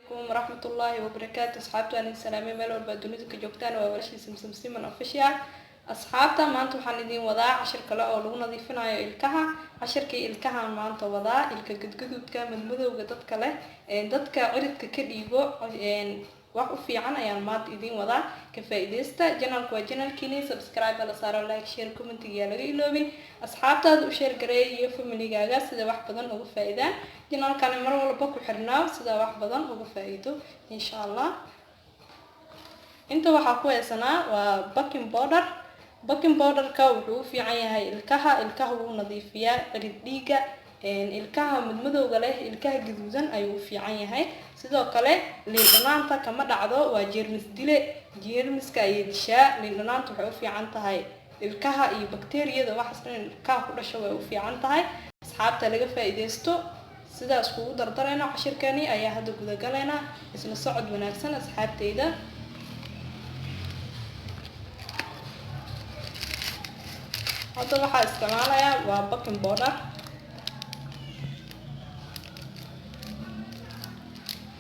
Waraxmatullaahi wabarakaatu. Asxaabta, waan idin salaamay meel walba dunida ka joogtaan. Waa walashii Samsam Siman Official. Asxaabta, maanta waxaan idin wadaa cashir kale oo lagu nadiifinayo ilkaha. Cashirkii ilkaha maanta wadaa, ilka gadgaduudka, madmadowga dadka leh, dadka ciridka ka dhiibo, wax u fiican ayaan maanta idin wadaa. Ka faa'iidaysta. Channelku waa channelkiini, subscribe la saaro, like, share, commentiga yaa laga iloobin. Asxaabtaada u share gareeya iyo familigaaga sida wax badan uga faa'iidaan. Channelkani mar walba ku xirnaaw sida wax badan uga faa'iido, insha Allah. Inta waxaa ku haysanaa waa baking powder. Baking powderka wuxuu u fiican yahay ilkaha. Ilkaha wuu nadiifiyaa, cirid dhiiga, ilkaha madmadowga leh, ilkaha gaduudan ayuu u fiican yahay. Sidoo kale liin dhanaanta kama dhacdo, waa jeermis dile, jeermiska ayay dishaa. Liin dhanaanta waxay u fiican tahay ilkaha iyo bakteeriyada, waxaas dhan ilkaha ku dhasho way u fiican tahay. Asxaabta, laga faa'iidaysto. Sidaas kugu dardarayna cashirkani ayaa hadda gudagalaynaa. Isla socod wanaagsan, asxaabteyda. Hadda waxaa isticmaalayaa waa baking powder.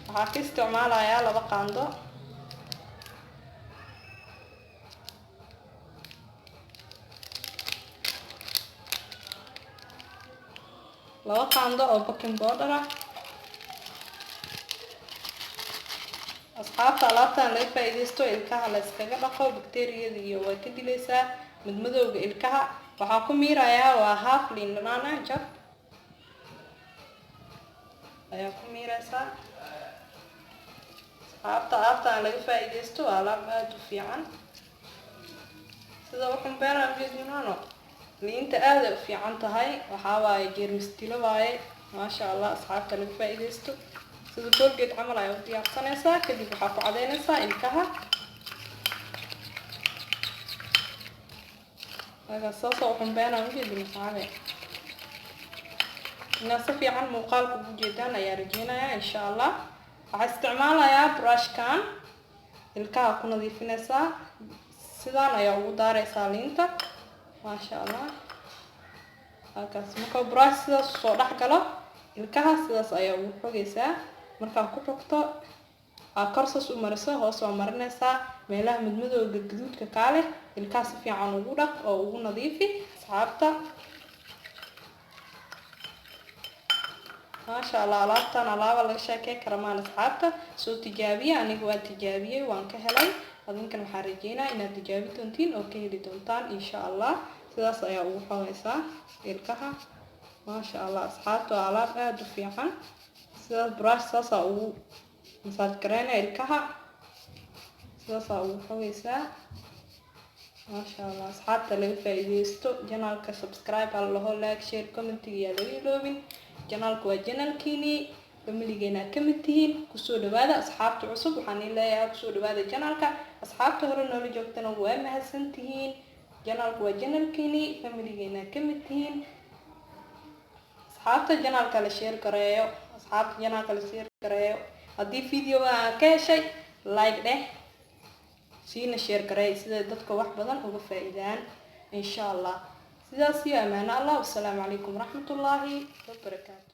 Waxaa ka isticmaalayaa 2 qaando. 2 qaando oo baking powder ah. Asxaabta, alaabtan laga faa'iidaysto, ilkaha la iskaga dhaqo, bakteeriyada iyo way ka dilaysaa madmadowga ilkaha. Waxaa ku miirayaa waa half liin dhanaan ah, jab ayaa ku miiraysaa. Asxaabta, alaabtan laga faa'iidaysto, waa alaab aada u fiican. Sida uxumbeena ujeedinano, liinta aada ay u fiican tahay, waxaa waaye jeermis dilo waaye. Maasha Allah, asxaabta, laga faa'iidaysto. Sida Colgate camal ayaa u diyaarsanaysaa, kadib waxaa ku cadeynaysaa ilkaha. Saasoo uxumbeena ujeedin. Asxaabe, inaad si fiican muuqaalka ugu jeedaan ayaa rajeynayaa, insha Allah. Waxaa isticmaalayaa brushkan, ilkaha ku nadiifinaysaa. Sidaan ayaa ugu daaraysaa liinta, maasha Allah. Halkaas marka brush sidaas usoo dhex galo ilkaha, sidaas ayaa ugu xogaysaa. Markaa ku xogto, aa kor saas u mariso, hoos waa marinaysaa meelaha madmadowga, gaduudka kaa leh. Ilkaha si fiican ugu dhaq oo ugu nadiifi, asxaabta. Maasha Allah, alaabtan alaaba laga sheekey kara maan. Asxaabta, soo tijaabiya. Aniga waan tijaabiyey, waan ka helay. Adinkan waxaan rajeynaa inaad tijaabi doontiin oo ka heli doontaan, insha Allah. Sidaas ayaa ugu xogaysaa ilkaha, maasha Allah. Asxaabta, waa alaab aada u fiican. Sidaas brush saasaa ugu masaaj gareynaya ilkaha, sidaasaa ugu xogaysaa, maasha Allah. Asxaabta, laga faa'iidaysto. Channelka subscribe ha laho, like, share, commentiga yaa laga iloobin. Channelka waa channelkiini, familigeena ka mid tihiin. Kusoo dhawaada asxaabta cusub, waxaan ii leeyahay kusoo dhawaada channelka. Asxaabta hore noola joogtana waa mahadsan tihiin. Channelka waa channelkiini, familigeena ka mid tihiin. Asxaabta, channelka la share gareeyo. Asxaabta, channelka la share gareeyo. Haddii videoga aan ka heshay, like dheh, siina share gareey sida dadka wax badan uga faa'iidaan, insha Allah. Sidaas iyo amaano Allah. Wasalaamu calaykum waraxmatullaahi wabarakaatu.